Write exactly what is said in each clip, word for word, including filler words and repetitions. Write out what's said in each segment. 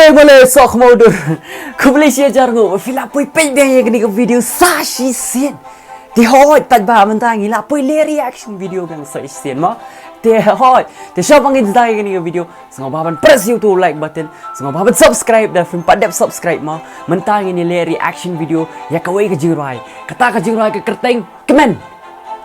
Bale sok mo dur. Khublei shi hajar nguh ba phi la poi peit biang ïa kane ka video sa shisien. Te hooid paidbah, mynta ngi la poi leh reaction video kane sa shisien mo. Te hooid, te shuwa ba ngin start ïa kane ka video, sngewbha ban press ïa uto u like button, sngewbha ban subscribe da phim pat dep subscribe mo. Mynta ngin ïa leh reaction video ïa kawei ka jingrwai. Kata ka jingrwai ka kyrteng Kmen.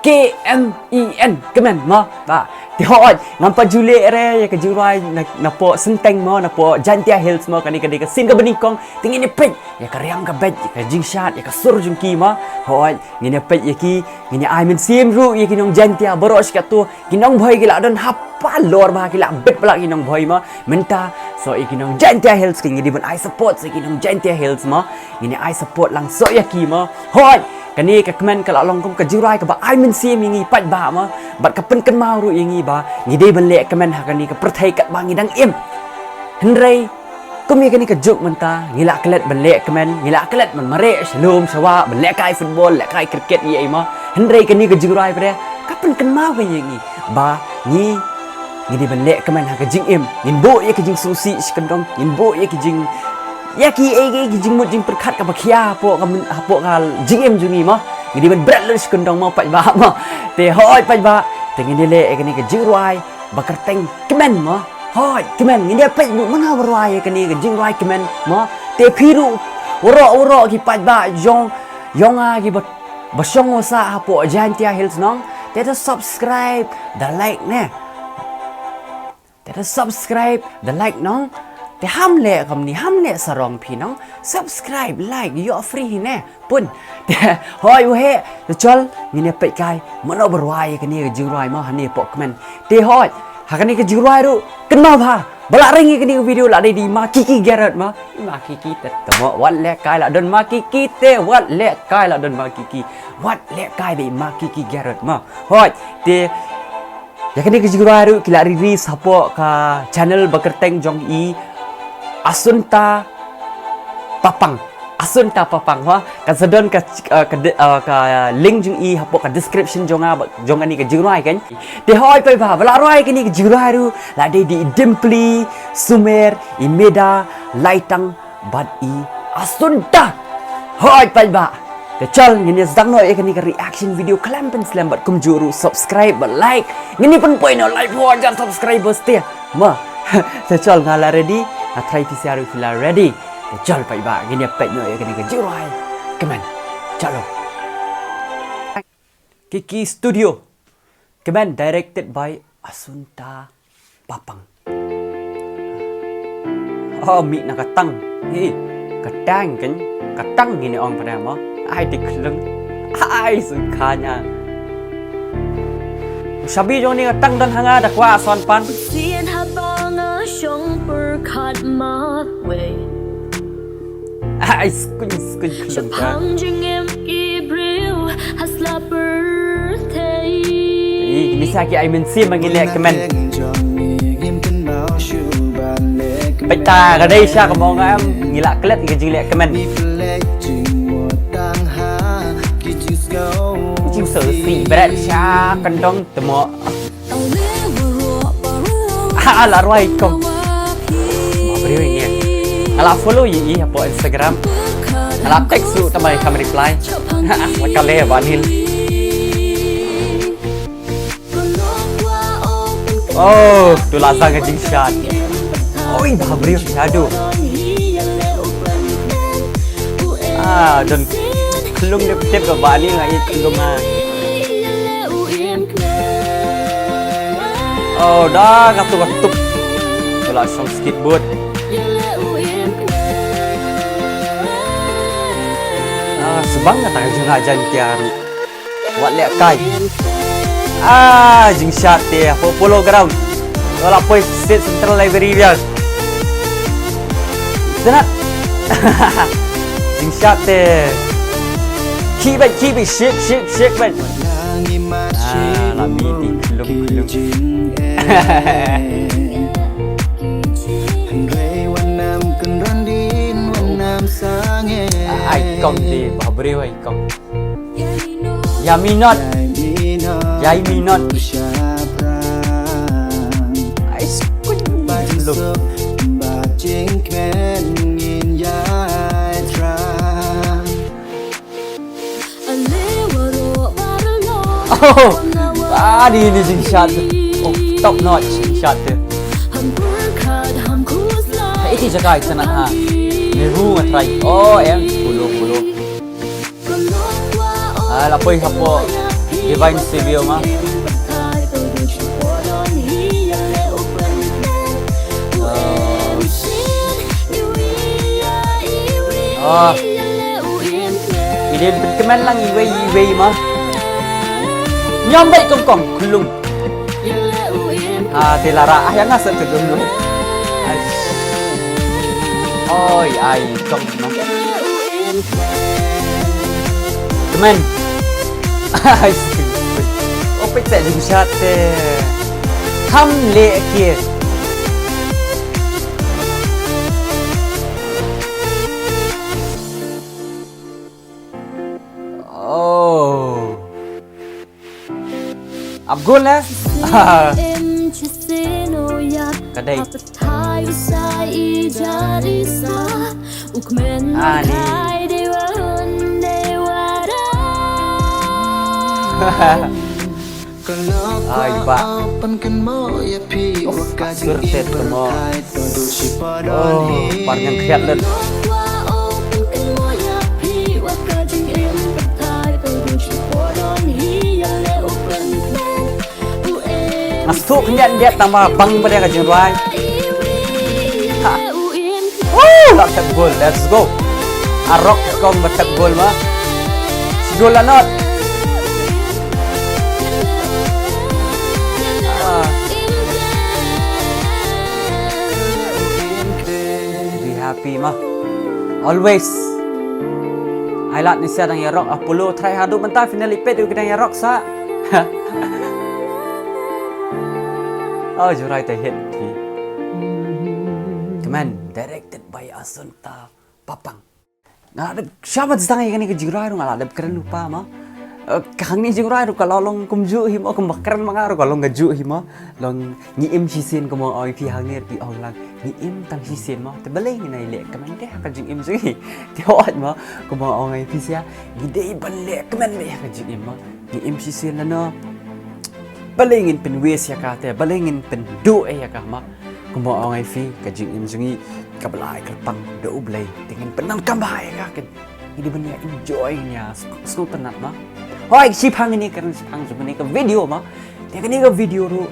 K M E N, Kmen mo. Ba, te hooid, ngam pat ju leh re ïa ka jingrwai na, napoh Synteng mo, napoh Jaintia Hills mo, kane ka dei ka sien kaba nyngkong. Te ngin ïa peit ïa ka riam ka beit, ïa ka jingshad, ïa ka sur jong ki mo. Hooid, ngin ïa peit ïa ki, ngin ïa ai mynsiem ruh ïa ki nong Jaintia baroh shi katto. Ki nong Bhoi ki la don hap halor ba ki la bit palat ki nong Bhoi mo. Mynta so ïa ki nong Jaintia Hills ki, ngi dei ban ai support sa ïa ki nong Jaintia Hills mo. Ngin ïa ai support lang so ïa ki mo. Hooid, kane ka Kmen ka la long kum ka jingrwai kaba ai mynsiem ïa ngi paidbah mo. Bad ka pynkynmaw ruh ïa ngi ba ngi dei ban leh kmen ha kane ka pyrthei katba ngi dang im. Hynrei kum ïa kane ka juk mynta, ngi la klet ban leh kmen, ngi la klet ban mareh sha lum sha wah, ban lehkai football, lehkai cricket ïa i mo. Hynrei kane ka jingrwai pat ka pynkynmaw ka ïa ngi ba ngi, ngi dei ban leh kmen ha ka jingim. Ngin buh ïa ka jingsngewsih shi kyndong, ngin buh ïa ka jing, ïa ki, ïa ki, ïa ki jingmut jingpyrkhat kaba khia hapoh ka myn-, hapoh ka jingim jong ngi mo. Ngi dei ban bret lut shi kyndong mo paidbah mo. Te hooid paidbah, te ngin ïa leh ïa kane ka jingrwai ba kyrteng Kmen mo. Hooid, Kmen, ngin ïa peit ruh mano ba rwai ïa kane ka jingrwai Kmen mo. Te phi ruh waroh waroh ki paidbah jong, jong nga kiba, ba shong ba sah hapoh Jaintia Hills nong, te to subscribe da like ne. Te to subscribe da like nong. Te ham leh kumne, ham leh sarong phi nong. Subscribe, like, ïoh free hi ne. Pun. Te hooid u heh, te chol ngin ïa peit kai mano ba rwai ïa kane ka jingrwai mo hangne hapoh Kmen. Te hooid, ha kane ka jingrwai ruh kynmaw bha ba la ring ïa kane ka video la dei da i ma Kiki Garrett mo. I ma Kiki te, te mo, wat lehkai la don ma Kiki te, wat lehkai la don ma Kiki. Wat lehkai da i ma Kiki Garrett mo. Hooid, te ïa kane ka jingrwai ruh ki la release hapoh ka channel ba kyrteng jong i Asunta Papang. Asunta Papang, ha. Kan sa don ka, eh, ka di-, eh, ka link jong i hapoh ka description jong nga, ba, jong kane ka jingrwai kan. Te hooid paidbah, ba la rwai kane ka jingrwai ruh la dei da i Dimply, Sumer, i Meda, Laitang, bad i Asunta. Hooid paidbah. Te chol ngin ïa sdang noh ïa kane ka reaction video khlem pynslem bad kumjuh ruh subscribe bad like. Ngin ïa pynpoi noh lai phew hajar subscribers te. Mo. Te chol nga la ready, nga tharai phi sha ruh phi la ready. Te chol paidbah ngin ïa peit noh ïa kane ka jingrwai Kmen. Chalo. Kiki Studio. Kmen, directed by Asunta Papang. Oh, mih na ka tang. Hi, ka tang kan, ka tang ngin ong pat mo. Ai, te khlung. Ai, sngewkha ïa. Shabi jong kane ka tang don ha nga da kwah son pan. Sien haba nga shong pyrkhat marwei. Ai, skuin, skuin khlung ka. Shaphang jingim ki briew ha sla pyrthei. Ih, kine sa ki ai mynsiem ba ngin leh kmen. Peit ta, ka dei sha ka bong em, ngi la klet ka jingleh kmen. Jingsngewsih bret sha kyndong te mo. Ah, la rwai kong. Ba briew ine. Nga la follow ïa i hapoh Instagram. Nga la text ruh tang ba kam reply. La ka leh ba nil. Oh, tu la sdang ka jingshad. Oi, ba briew, aduh. Ah, don khlung dep dep ka ba nil, nga i khlung ah. Oh, da katu katu. Tu la shong skateboard. Ah, sbang kata ka jingïajan tiar. Wat lehkai. Ah, jingshad te hapoh Polo Ground. Wat la poi State Central Library biang. Tenat. Jingshad te. Khih beit, khih beit, shake, shake, shake beit. Ah, la mih te khlung, khlung. Ai kong te, ba briew ai kong. Ïa mi not. Ïa mi not. Ai skut. Lum. Ba jingkmen Oh, ah, ni ni jingshad. Oh, top notch jingshad te. Iti jakai sana ha. Ni ru nga try. Oh, em, kulo kulo. Ah, la poi hapo Divine Studio ma. Ah. Ilin pynkemen lang iwei iwei ma. Nyam bai kong kong kulung. Ah, te lara ah yang asa tu dulu. Oi, ai kong ma. Kemen. Ai. Opet tak jingshad te. Ham le ke. Oh. Abgol eh. Kadai. Ani. Ai ba. Oh, kasur tet kemo. Oh, par nyang khiat len. Nga suk nyan dia tama bang pada ka jingrwai. Ha. Woo, la tep gol, let's go. Arok kong ba tep gol ma. Gol la not. Ah. Be happy ma. Always. Ai lad ni sia dang ïarok Apollo try haduh mynta finally pet u ki dang ïarok sa. Oh, jurai te hit. Kemen, directed by Asunta Papang. Nga la dep shabat stang ïa kane ka jingrwai ruh nga la dep kren lypa ma. Eh, ka hangne jingrwai ruh ka la long kumjuh hi ma, kumba kren ma nga ruh ka long kajuh hi ma. Long ngi im shisien kumba ong ïa phi hangne ruh phi ong lang ngi im tang shisien ma. Te balei ngin ïa leh kmen te ha ka jingim jong ngi. Te hooid ma kumba ong ïa phi sia ngi dei ban leh kmen beit ha ka jingim ma. Ngi im shisien lano. Balei ngin pynwei ïa ka te, balei ngin pynduh ïa ka ma. Kumba ong ïa phi ka jingim jong ngi kaba la ai kyrpang da U Blei. Te ngin pyndonkam bha ïa ka, ngi dei ban ïa enjoy, ngin ïa sngewtynnat ma. Hooid, shipang ngin ïa kren shipang jong kane ka video ma. Te kane ka video ruh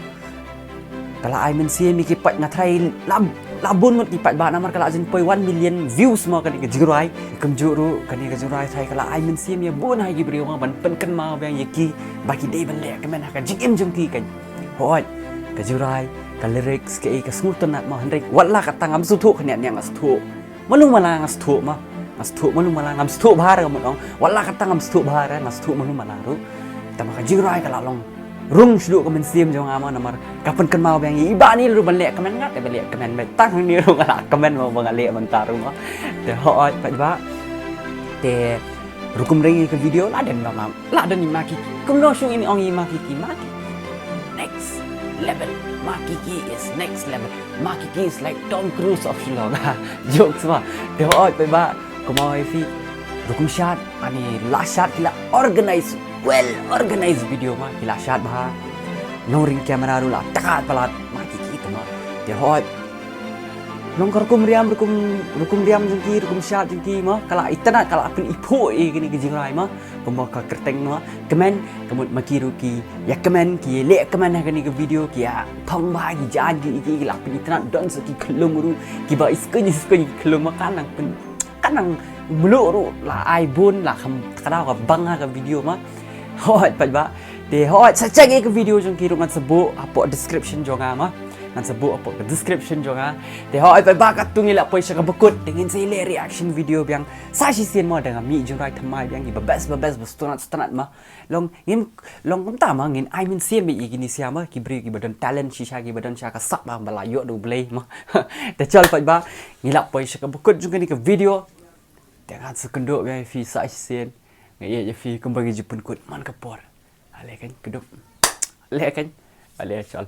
ka la ai mynsiem ïa ki paid, nga tharai la, la bun ngut ki paidbah namar ka la jan poi one million views ma kane ka jingrwai. Kumjuh ruh kane ka jingrwai tharai ka la ai mynsiem ïa bun ha ki briew ma ban pynkynmaw biang ïa ki ba ki dei ban leh kmen ha ka jingim jong ki kan. Hooid, ka jingrwai, ka lyrics, kaei ka sngewtynnat ma, hynrei wat la katta ngam sngewthuh khyndiat ïa nga sngewthuh. Malu mala nga sngewthuh ma. Nga sngewthuh malu mala ngam sngewthuh bha re ka mut ong. Wat la katta ngam sngewthuh bha re, nga sngewthuh malu mala ruh. Tangba ka jingrwai ka la long rung shuh ka mynsiem jong nga ma namar ka pynkynmaw biang ïa i Bah Neil ruh ban leh kmen, nga te ban leh kmen beit tang hangne ruh nga la kmen ma ba nga leh mynta ruh ma. Te hooid paidbah. Te rukom ring ïa ka video la don ba ma, la don i ma Kiki. Kumno shu ngin ong i ma Kiki, ma Kiki next level. Ma Kiki is next level. Ma Kiki is like Tom Cruise of Shillong. Jokes ma. Te hooid paidbah, kumba ong ïa phi, rukom shad, ani la shad ki la organize, well organized video ma, ki la shad bha. Nongring camera ruh la taka palat ma Kiki te ma. Te hooid. Long ka rukom riam, rukom, rukom riam jong ki, rukom shad jong ki ma, ka la itynnat, ka la pyniphuh ïa kane ka jingrwai ma. Kumba ka kyrteng ma, kmen, ka mut ma ki ruh ki ïa kmen, ki ïa leh kmen ha kane ka video, ki ïa phong bha ki jaiñ ki, ki, ki la pynitynnat, don sa ki khyllung ruh kiba iskun iskun ki khyllung ma, ka nang pyn, ka nang mluh ruh la ai bun, la kham ka daw ka bang ha ka video ma. Hooid paidbah. Te hooid sa check ïa ka video jong ki ruh ngan sa buh hapoh description jong nga ma. Ngan sa buh hapoh ka description jong nga. Te hooid paidbah, katto ngi la poi sha kaba kut, te ngin sa ïa leh reaction video biang sa shisien ma, da nga mih jingrwai thymmai biang kiba best ba best ba sngewtynnat sngewtynnat ma. Long ngim, long kumta ma, ngin ai mynsiem ïa kine sia ma, ki briew kiba don talent shisha, kiba don sha ka sak ba, ba la ïoh da U Blei ma. Te chal paidbah, ngi la poi sha kaba kut jong kane ka video. Te ngan sa kynduh biang ïa phi sa shisien. Nga ïeit ïa phi kumba ngi ju pynkut man ka por. Ale kan kdup. Ale kan. Ale chal.